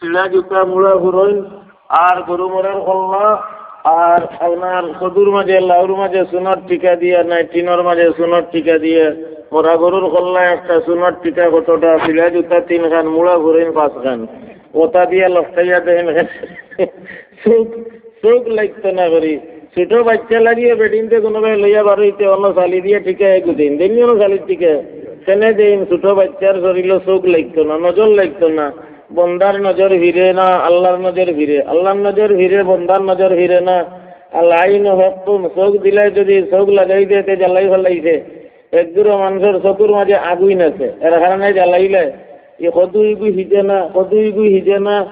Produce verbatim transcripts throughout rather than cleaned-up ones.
ছিলা জুতা মুড়া ঘুরইন, আর গরু মরার কল্লা, আর আপনার কদুর মাঝে, লাউর মাঝে সুনর টিকা দিয়া, নাই টিনর মাঝে সুনর টিকা দিয়া, মরা গরুর কল্লা একটা, সুনর টিকা কতটা, ছিলা জুতা তিনখান, মুড়া ঘুরইন পাঁচখান, ওটা দিয়া লটকাইয়া দেন। চোখ, চোখ লাগতো না করি। ছোট বাচ্চা লাগিয়ে বেটিনতে কোনোবায় লইয়া বারইতে অন্য চালি দিয়ে টিকা এগু দিন, দিন অন্য চালি টিকা। কেনে দিন? ছোট বাচ্চার শরীরও চোখ লাগতো না, নজর লাগতো না। বন্দার নজর ফিরে না, আল্লাহর নজর ফিরে। আল্লাহর নজর ফিরে, বন্দার নজর ফিরে না। আল আইন হক, চোখ দিলাই যদি চোখ লাগাই দে, তে জ্বালাই ফালাইছে। এক দুরো মানুষের চকুর মাঝে আগুইন আছে, এর কারণে জ্বালাইলে। ই কদু ইগু হিজে না, কদু ইগু হিজে না,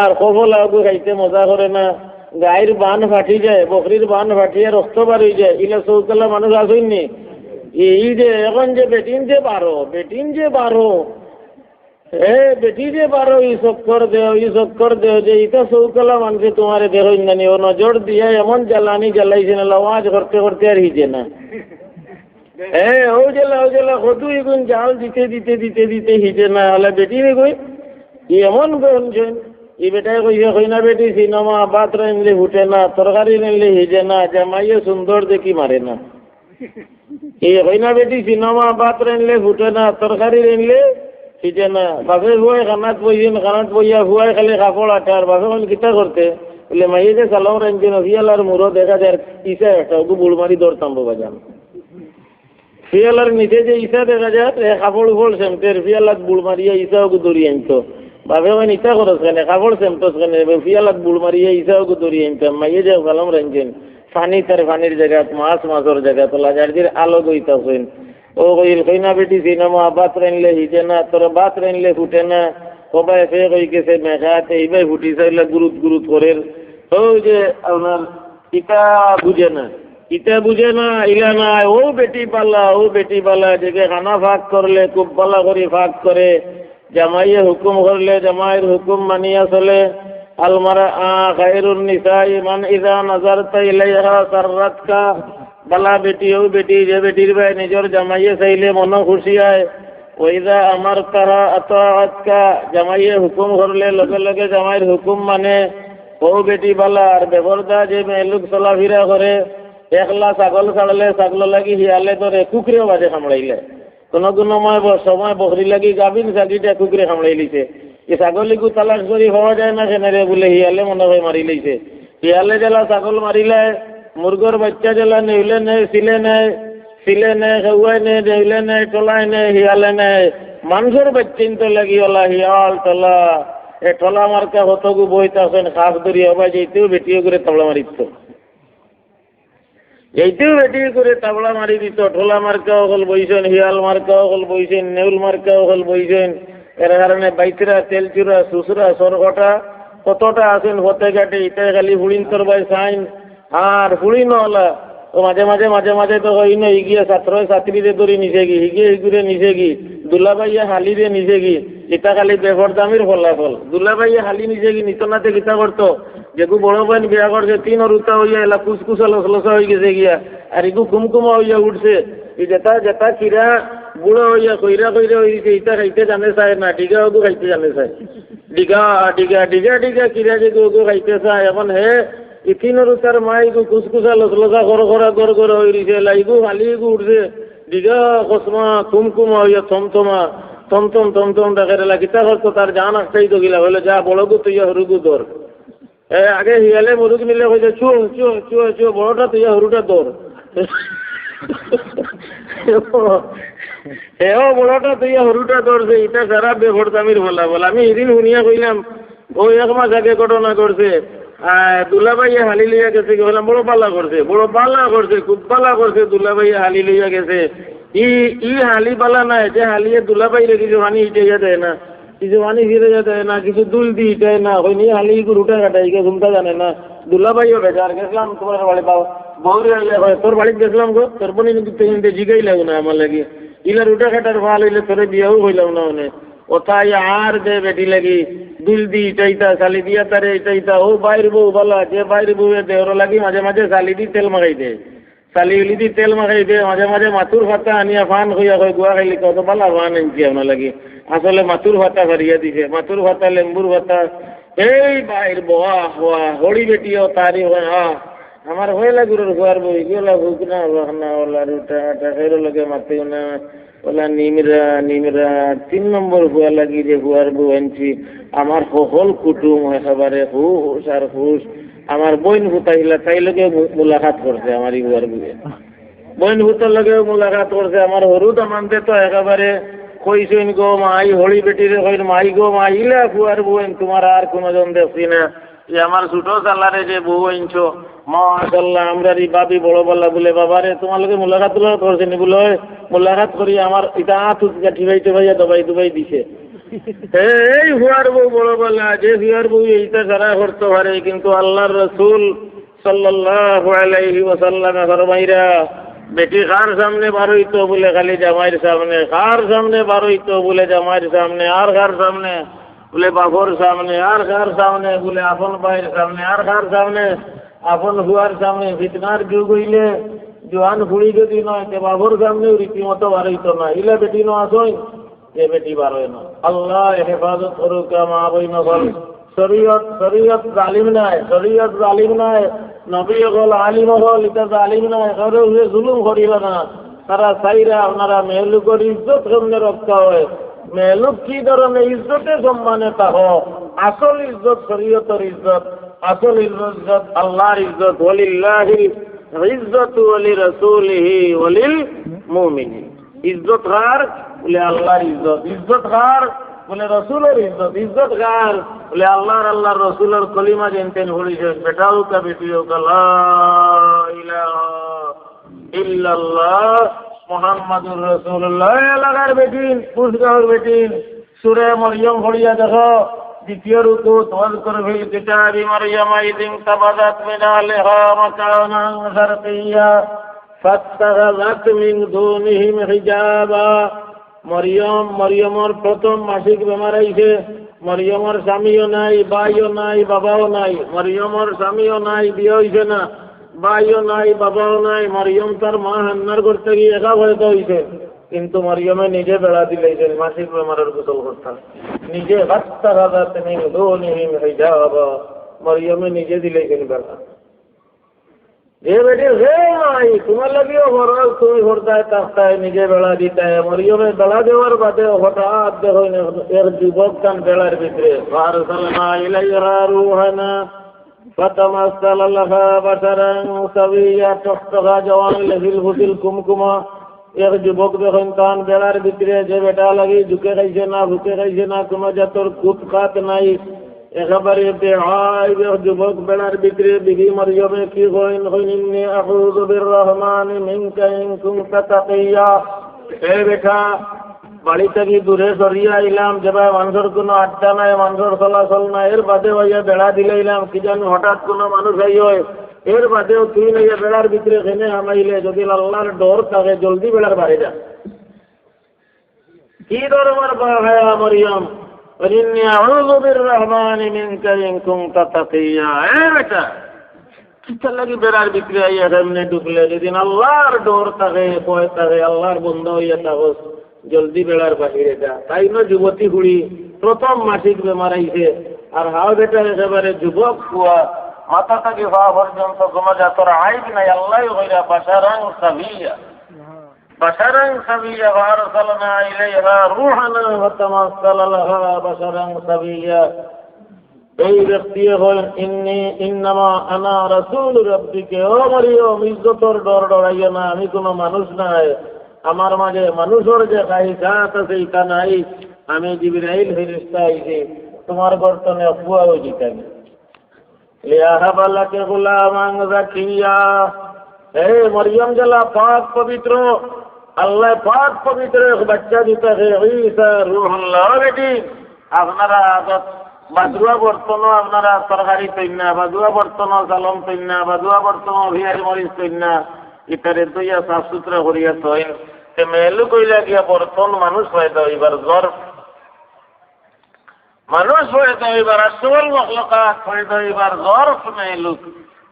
আর কফলা ওগু খাইতে মজা করে না। গাইর বান ফাটি যায়, বকরির বান ফাটিয়া রক্ত বার হয়ে যায়। ইলা চৌকালা মানুষ আছইন নি? এই যে এখন যে বেটিন যে বারো, বেটিন যে বারো, এ বেটি যে বারো, ই চক্কর দেও, ই চক্কর দেও, যে ইটা চৌকালা মানুষে তোমারে দেখইন না নি, ও নজর দিয়া এমন জ্বালানি জ্বালাইছে না, ওয়াজ করতে করতে আর হিজে না। এ, ও জেলা, ও জেলা, কদু ইগুন জাল দিতে, দিতে, দিতে, দিতে হিজে না, হলে বেটি রে কই, ই এমন গঞ্জন, ই বেটায় কইছে, কইনা বেটি সিনেমা, ভাত রাইনলে ফুটে না, তরকারি রাইনলে হিজে না, জামাইয়ে সুন্দর দেখি মারে না। ই কইনা বেটি সিনেমা, ভাত রাইনলে ফুটে না, তরকারি রাইনলে হিজে না। বাপে ফুয়ায় খানাত বইছেন, খানাত বইয়া ফুয়ায় খালি কাপড় আটার, বাপে কইন কিতা করতে? বলে, মাইয়ে যে সালাম রাইনছেন, ফিয়ালার মুরো দেখা যায়, ইসা একটা, ওগু বুড় মারি ধরতাম বাবা জান। ফিয়ালার নিচে যে ইসা দেখা যায়, এ কাপড় উপড় সেমটের, ফিয়ালাত বুড় মারিয়া ইসা ওগু ধরি আনতো। বাপে কইন, ইতা করস কেনে? কাপড় সেমটস কেনে? এবার ফিয়ালাত বুড় মারিয়া ইসা ওগু ধরি আনতাম। মাইয়ে যে সালাম রাইনছেন, পানি তার পানির জায়গাত, মাছ মাছর জায়গাত, লাজার দির আলো গইতা কইন। ও কইল, কইনা বেটি সিনেমা, ভাত রাইনলে হিজে না, তোর ভাত রাইনলে ফুটে না। কবায় ফে কই গেছে মেঘাতে, ইবাই ফুটি চাইলা গুরুত গুরুত করের। ও যে আপনার ইতা বুঝে না, ইতা বুঝে না, ইলা না, ও বেটি বালা, ও বেটি বালা, যেগে খানা ফাঁক করলে খুব বালা করি ফাঁক করে, জামাইয়ে হুকুম করলে জামাইর হুকুম মানিয়া চলে। আল মারআতু খায়রুন নিসাই মান ইযা নাযারতা ইলাইহা সাররাতকা। বালা বেটি ও বেটি, যে বেটির বায় নিজর জামাইয়ে চাইলে মনো খুশি হয়। ওয়া ইযা আমারতাহা আতাআতকা, জামাইয়ে হুকুম করলে লগে লগে জামাইর হুকুম মানে। ও বেটি বালা। আর বেপর্দা যে মেয়েলোক চলাফিরা করে, একলা ছাগল ছাড়লে ছাগল লাগি হিয়ালে ধরে, কুকুরেও বাজে কামড়াইলে। কোনো কোনো ময় ব-, সময় বকরি লাগি গাভিন ছাগিটা কুকুরে কামড়াই লিছে। ই ছাগল ইগু তালাশ করি পাওয়া যায় না কেনে রে বুলে হিয়ালে মনে হয় মারি লইছে। হিয়ালে জেলা ছাগল মারিলায়, মুরগর বাচ্চা জেলা নেউলে নেয়, সিলে নেয়, সিলে নেয়, খেউয়ায় নেয়, নেউলে নেয়, টলায় নেয়, হিয়ালে নেয়। মানষর বাচ্চাইন তো লাগি ওলা হিয়াল, টলা। এ টলা মার্কা কতগু বইত আছইন, খাপ ধরি হবায় যেতেও বেটিও করে তাবলা মারিত। এইটাও বেটি করে তাবলা মারি দিত, ঠোলা মার্কা অকল বইছইন, হিয়াল মার্কা অকল বইছইন, নেউল মার্কা অকল বইছইন। এর কারণে বাইতরা, তেলচুরা, সুসরা, সরকটা কতটা আছইন ফতে ঘাটে, ইতায় খালি ফুড়িন্তর বায় চাইন। আর ফুড়িন অলা, ও মাঝে মাঝে, মাঝে মাঝে তো কইন, ইগিয়ে ছাত্র ছাত্রীরে ধরি নিছেগি, হিগিয়ে হিগুরে নিছেগি, দুলাভাইয়ে হালিরে নিছেগি, ইতা খালি বেপরদামির ফলাফল। দুলাভাইয়ে হালি নিছেগি, নিত নাতে কিতা করতো? যেগু বড় বইন বিয়া করছে, তিন অরুতা অইয়া এলা কুচকুচা লসলসা অইগেছে গিয়া, আর ইগু কুমকুমা অইয়া উঠছে। ই যেটা, যেটা কিরা বুড়া অইয়া কইরা কইরা অইছে, ইটা খাইতে জানে চায় না, ডিগা অগু খাইতে জানে চায়। ডিগা, ডিগা, ডিগা, ডিগা কিরা যেগু অগু খাইতে চায়। এখন হে ই তিন অরুতার মা ইগু কুচকুচা লসলসা খরখরা গড়গড়া অইছে, এলা ইগু খালি ইগু উঠছে। ডিগা কসমা কুমকুমা অইয়া থমথমা, থমথম থমথম ডাকের এলা কিতা করতো, তার জান আটকাই তো গিলা, বলে, "যা, বড়গু তুইয়া হরুগু ধর।" এ, আগে হিয়ালে মুরুগ নিলে কইছে, "চুয়, চুয়, চুয়, চুয়, বড়টা তুইয়া হরুটা ধর।" এও বড়টা তুইয়া হরুটা ধরছে, ইটা সারা বেপরদামির ফলাফল। আমি হিদিন হুনিয়া কইলাম, ও এক মাস আগে ঘটনা ঘটছে, আহ, দুলাভাইয়ে হালি লইয়া গেছে গি, কইলাম, "বড় বালা করছে, বড় বালা করছে, খুব বালা করছে, দুলাভাইয়ে হালি লইয়া গেছে।" ই, ই হালি বালা নায়, যে হালিয়ে দুলাভাইরে কিছু পানি ইটাইয়া দেয় না, কিছু পানি ফিরাইয়া দেয় না, কিছু দুল দি ইটায় না, কইন, "ই হালি ইগু রুটা কাটা, ইগু ঘুমটা জানে না।" দুলাভাইও বেজার, গেছিলাম তোমার বাড়ি, বাবা, বউরে আইয়া কয়, "তোর বাড়িত গেছিলাম গো, তোর বনি কিন্তু জিগাই লাগো না আমার লাগি। ইলা রুটা কাটার ফাল অইলে তোরে বিয়াও কইলাম না মানে।" ওটা আইয়া আর দে বেটি লাগি, দুল দি ইটাইতা, চালি দিয়া তারে ইটাইতা, ও বাইর বউ বালা, যে বাইর বউয়ে দেওর লাগি মাঝে মাঝে চালি দি তেল মাখাই দেয়। তালি উলিদি তেল মাখাইবে, মাঝে মাঝে মাতুর ফাতা আনিয়া ফান কইয়া কয়, গুয়া খাইলে কত বালা ফান আনছি আপনার লাগি। আসলে মাতুর ফাতা ফারিয়া দিছে, মাতুর ফাতা, লেম্বুর ফাতা। এই বাইর বওয়া হওয়া, হড়ি বেটিও তারি হয়, আহ, আমার হয়লা গুরুর ফুয়ার বউ, ইগুলা ভুক না, বাক না, ওলা রুটা, আটা, খেরো লগে মাতিও না, ওলা নিমরা, নিমরা, তিন নম্বর ফুয়া লাগি যে ফুয়ার বউ আনছি, আমার হকল কুটুম একেবারে হুশ আর হুশ। আমার বইন ফুতাইলা, তাই লগে মু-, মুলাকাত করছে আমার ই ফুয়ার বউয়ে। বইন ফুতার লগে মুলাকাত করছে, আমার হরু দামান্দে তো একেবারে কইছইন গো মাই, হড়ি বেটিরে কইন, মাই গো মাই, ইলা ফুয়ার বইন, তোমার আর কোনোজন দেখছি না। যে আমার ছোট চালারে যে বউ আনছো, মাশাআল্লাহ, আমরার ই ভাবি বড় বালা বুলে, বাবারে, তোমার লগে মুলাকাত উলাকাত করছে নি বুলে, "ওই, মুলাকাত করি আমার ইটা আত উৎকা ঠিবাই ঠিবাইয়া দবাই দুবাই দিছে।" এই ফুয়ার বউ বড় বালা, যে ফুয়ার বউ ইটা সারা করতে পারে, কিন্তু আল্লাহর রসুল সাল্লাল্লাহু আলাইহি ওয়াসাল্লামে ফরমাইরা, বেটি কার সামনে বারইতো বুলে খালি জামাইর সামনে, কার সামনে বারইতো বুলে জামাইর সামনে, আর কার সামনে বুলে বাপর সামনে, আর কার সামনে বুলে আপন ভাইর সামনে, আর কার সামনে আপন ফুয়ার সামনে। ফিতনার যুগ অইলে জোয়ান ফুড়ি যদি নয়, তে বাপর সামনেও রীতিমতো বারইতো না। ইলা বেটি ন আছইন, যে বেটি বারয় না। আল্লাহ হেফাজত করুক মা বইন অকল। শরীয়ত, শরীয়ত জালিম নায়, শরীয়ত জালিম নায়। নবী অকল, আলিম অকল, ইতা জালিম নায়, কারো উপরে জুলুম করিবা না। তারা চাইরা আপনারা মেয়েলোকর ইজ্জত কেমনে রক্ষা হয়, মেয়েলোক কি ধরনের ইজ্জতে সম্মানে থাকো। আসল ইজ্জত শরীয়তর ইজ্জত, আসল ইজ্জত আল্লাহর ইজ্জত। ওয়ালিল্লাহিল ইজ্জতু ওয়ালি রাসূলিহি ওয়ালিল মুমিনিন। ইজ্জত কার? বুলে আল্লাহর ইজ্জত। ইজ্জত কার? বুলে রসুলর ইজ্জত। ইজ্জত কার? বুলে আল্লাহর, আল্লাহর রসুলর কলিমা যেনতেন পড়িছইন, বেটা হোক আর বেটি হোক, লা ইলাহা ইল্লাল্লাহ মুহাম্মাদুর রাসূলুল্লাহ। এ এলাকার বেটিন, কুসগাঁওর বেটিন, সূরা মরিয়ম পড়িয়া দেখো, দ্বিতীয় রুকুত, ওয়াজকুর ফিল কিতাবি মারইয়ামা ইযিন তাবাযাত মিন আহলিহা মাকানান শারকিয়্যা ফাত্তাখাযাত মিন দুনিহিম হিজাবা। মরিয়ম, মরিয়মর প্রথম মাসিক বেমার আইছে। মরিয়মর স্বামীও নাই, ভাইও নাই, বাবাও নাই। মরিয়মর স্বামীও নাই, বিয়া অইছে না, ভাইও নাই, বাবাও নাই। মরিয়ম তার মা হান্নার ঘর থাকি একা পয়দা অইছে, কিন্তু মরিয়মে নিজে বেড়া দিলাইছইন মাসিক বেমারর গোসল করতা। নিজে ফাত্তাখাযাত মিন দুনিহিম হিজাবা, মরিয়মে নিজে দিলাইছইন বেড়া। যে বেটির কেউ নাই, তোমার লাগিও ফরজ, তুমি পর্দায় থাকতায়, নিজে বেড়া দিতায়। মরিয়মে বেড়া দেওয়ার বাদে হঠাৎ দেখইন এক, এক যুবক তান বেড়ার ভিতরে, ফাআরসালনা ইলাইহা রূহানা ফাতামাসসালা লাহা বাশারান সাবিয়্যা, টকটকা জওয়ান লেফিল ফুতিল কুমকুমা এক যুবক দেখইন তান বেড়ার ভিতরে, যে বেটা লাগি জুকে খাইছে না, ভুকে খাইছে না, কোনো জাতর কুত কাত নাই, একেবারে বেআইব এক যুবক বেড়ার ভিতরে। বিবি মরিয়মে কি কইন? কইন, "ইন্নী আউযু বির রহমানি মিনকা ইন কুনতা তাকিয়্যা।" এ বেটা, বাড়ি থাকি দূরে সরিয়া আইলাম, যেবায় মানষর কোনো আড্ডা নাই, মানষর চলাচল নাই, এর বাদে অইয়া বেড়া দিলাইলাম, কি জানি হঠাৎ কোনো মানুষ আইয়, এর বাদেও তুই নাইয়া বেড়ার ভিতরে কেনে হামাইলে, যদি আল্লাহর ডর থাকে, জলদি বেড়ার বারে যা। কি ধরনের বেহায়া মরিয়ম? "ইন্নী আউযু বির রহমানি মিনকা ইন কুনতা তাকিয়্যা।" এ বেটা, কিতার লাগি বেড়ার ভিতরে আইয়া কেমনে ঢুকলে? যদি আল্লাহর ডর থাকে, ভয় থাকে, আল্লাহর বন্দা অইয়া থাকস, জলদি বেড়ার বাহিরে যা। তাইন যুবতী ফুড়ি, প্রথম মাসিক বেমার আইছে, আর হাও বেটা একেবারে যুবক ফুয়া, মাথা থাকি পা পর্যন্ত কোনো জাতর আইব নাই, আল্লায় কইরা বাশারান সাবিয়্যা। বাশারান সাবিয়্যা, ফাআরসালনা ইলাইহা রূহানা ফাতামাসসালা লাহা বাশারান সাবিয়্যা। এই ব্যক্তিয়ে কইন, "ইন্নী, ইন্নামা আনা রাসূলু রাব্বিকি।" ও মরিয়ম, ইজ্জতর ডর ডরাইও না, আমি কোনো মানুষ নায়। আমার মাঝে মানুষর যে খাহিশাত আছে, ইটা নাই। আমি জিবরাইল ফেরেশতা আইছি, তোমার গর্দনে ফুয়া অই দিতাম। লিআহাবা লাকি গুলামান যাকিয়্যা। হে মরিয়ম যেলা পাক পবিত্র, আল্লায় পাক পবিত্র এক বাচ্চা দিতা হে ঈসা রুহুল্লাহ। ও বেটি, আপনারা আদত বাদুয়া বর্তনও আপনারা তরকারি তৈন না, বাদুয়া বর্তনও সালন তৈন না, বাদুয়া বর্তনও পিয়াজ মরিচ তৈন না, ইতারে ধুইয়া সাফ সুতরা করিয়া তৈন। তে মেয়েলুক অইলা গিয়া বর্তন মানুষ পয়দা অইবার জরফ। মানুষ পয়দা অইবার, আসল মখলুকাত পয়দা অইবার জরফ মেয়েলুক।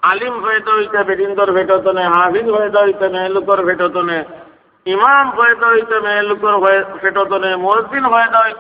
আলিম পয়দা অইতা বেটিন্তর পেটো তনে, হাফিজ পয়দা অইতা মেয়ে লোকর পেটো তনে, ইমাম পয়দা অইতা মেয়ে লোকর হয়ে-, পেটো তনে, মুয়াজ্জিন পয়দা অইতা